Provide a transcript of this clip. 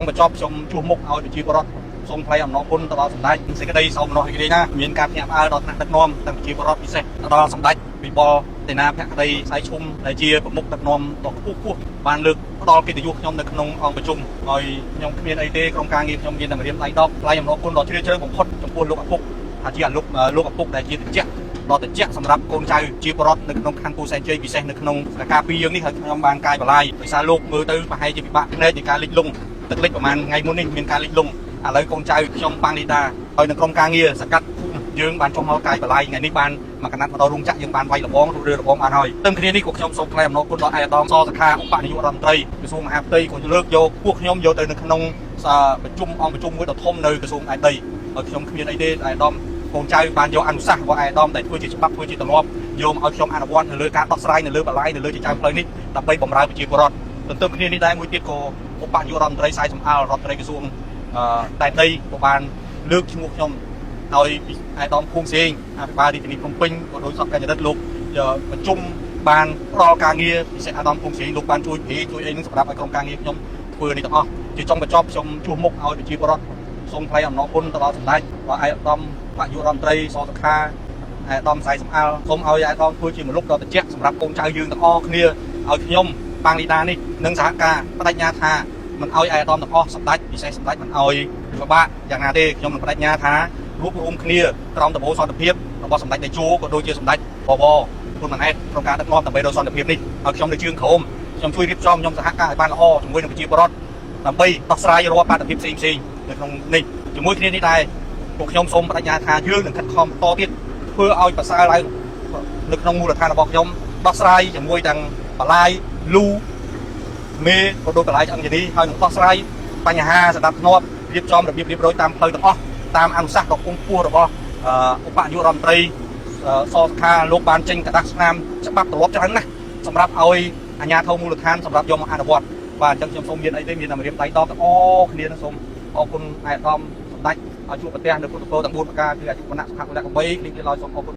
បញ្ចប់ខ្ញុំជួសមុខឲ្យប្រជាពលរដ្ឋសូមថ្លែងអំណរគុណទៅដល់សម្ដេចសេចក្តីសោមនស្សរីករាយណាស់មានការភ្ញាក់ផ្អើលដល់ថ្នាក់ដឹកនាំទាំងប្រជាពលរដ្ឋពិសេសទៅដល់សម្ដេចវិបុលសេនាភក្តីសៃឈុំដែលជាប្រមុខដឹកនាំដ៏ខ្ពស់ខ្ពស់បានលើកផ្ដល់កិត្តិយសខ្ញុំនៅក្នុងអង្គប្រជុំហើយខ្ញុំគ្មានអីទេក្រុមការងារខ្ញុំមានតែម្រាមដៃ10ថ្លែងអំណរគុណដ៏ជ្រាលជ្រៅបំផុតចំពោះលោកឪពុកថាជាលោកលោកឪពុកដែលជាត្រជាក់ដ៏ត្រជាក់សម្រាប់កូនចៅជាពលរដ្ឋនៅក្នុងខណ្ឌពោធិ៍សែនជ័យពិសេសនៅក្នុងការពីយើងនេះហើយខ្ញុំបានកាយបលាយដោយសារលោកមើលទៅប្រហែលជាពិបាកភ្នែកនៃការលិចលង់ទឹកលិចប្រហែលថ្ងៃមុននេះមានការលិចលង់ឥឡូវកូនចៅខ្ញុំប៉ាងលីតាហើយនៅក្រុមការងារសង្កាត់ភូមិយើងបានចុះមកកាយបលាយថ្ងៃនេះបានមកកណាត់មកដល់រោងចក្រយើងបានវាយលបងឬរបងបានហើយទឹមគ្នានេះក៏ខ្ញុំសូមថ្លែងអំណរគុណដល់ឯកឧត្តមសសខាឧបនាយករដ្ឋមន្ត្រីក្រសួងមហាផ្ទៃក៏លើកយកពួកខ្ញុំយកទៅនៅក្នុងប្រជុំអង្គប្រជុំមួយដ៏ធំនៅក្រសួងដែនដីហើយខ្ញុំគ្មានអីទេឯកឧត្តមកូនចៅបានយកអនុសាសន៍របស់ឯកឧត្តមដែលធ្វើជាច្បាប់ធ្វើជាទម្លាប់យកមកឲ្យខ្ញុំអនុវត្តនៅលើការដោះស្រាយនៅលើបលាយនៅលើចិញ្ចើមផ្លូវនេះដើម្បីបម្រើប្រជាពលរដ្ឋទន្ទឹមគ្នានេះដែរមួយទៀតក៏ឧបនាយករដ្ឋមន្ត្រីសាយសំអាល់រដ្ឋមន្ត្រីក្រសួងដែនដីក៏បានលើកឈ្មោះខ្ញុំឲ្យឯកឧត្តមភូមិសេងអភិបាលរាជធានីភ្នំពេញក៏ដោយសពកញ្ញរិទ្ធលោកប្រជុំបានផ្ដល់ការងារពិសេសអាដាមភូមិសេងលោកបានជួយព្រាជួយអីនឹងសម្រាប់ឲ្យក្រុមការងារខ្ញុំធ្វើនេះទាំងអស់ជាចុងបញ្ចប់ខ្ញុំជួសមុខឲ្យប្រជាពលរដ្ឋសូមថ្លែងអំណរគុណទៅដល់សម្ដេចដល់ឯកឧត្តមបយុរដ្ឋមន្ត្រីសសុខាឯកឧត្តមសៃសំអាល់សូមឲ្យឯកឧត្តមធ្វើជាមនុស្សដ៏ត្រជាក់សម្រាប់កូនចៅយើងទាំងអស់គ្នាឲ្យខ្ញុំប៉ាងលីដានេះនិងសហការបដិញ្ញាថាមិនឲ្យឯកឧត្តមទាំងអស់សម្ដេចពិសេសសម្ដេចមិនឲ្យពិបាកយ៉ាងណាទេខ្ញុំនឹងបដិញ្ញាថារួបរวมគ្នាក្រោមដំបូលសន្តិភាពរបស់សម្ដេចតេជោក៏ដូចជាសម្ដេចបវរហ៊ុនម៉ាណែតក្នុងការដឹកនាំដើម្បីរកសន្តិភាពនេះឲ្យខ្ញុំនៅជើងក្រោមខ្ញុំជួយរៀបចំខ្ញុំសហការឲ្យបានល្អជាមួយនឹងប្រជាពលរដ្ឋដើម្បីដោះស្រាយរាល់បាតុភិបផ្សេងផ្សេងនៅក្នុងនេះជាមួយគ្នានេះដែរពួកខ្ញុំសូមបដិញ្ញាថាយើងនឹងខិតខំបន្តទៀតធ្វើឲ្យប្រសើរឡើងនៅក្នុងមូលដ្ឋានរបស់ខ្ញុំដោះស្រាយជាមួយទាំងបលាយលូមេក៏ដូចបលាយឆ្អឹងជនីហើយនឹងដោះស្រាយបញ្ហាសណ្ដាប់ធ្នាប់រៀបចំរបៀបរៀបរយតាមផ្លូវទាំងអស់តាមអនុសាសន៍ដ៏គង់ខ្ពស់របស់ឧបនាយករដ្ឋមន្ត្រីសសខាលោកបានចេញក្រដាសស្នាមច្បាប់ទម្លាប់ច្រើនណាស់សម្រាប់ឲ្យអាជ្ញាធរមូលដ្ឋានសម្រាប់យកមកអនុវត្តបាទអញ្ចឹងខ្ញុំសូមមានអីទេមានតែម្រាមដៃដបទាំងអស់គ្នានឹងសូមអរគុណឯកឧត្តមសម្ដេចឲ្យជួបប្រទះនៅពុទ្ធពរទាំង4ប្រការគឺអាយុវណ្ណៈសុខៈពលៈកបីគ្លៀងឡើយសូមអរគុណ។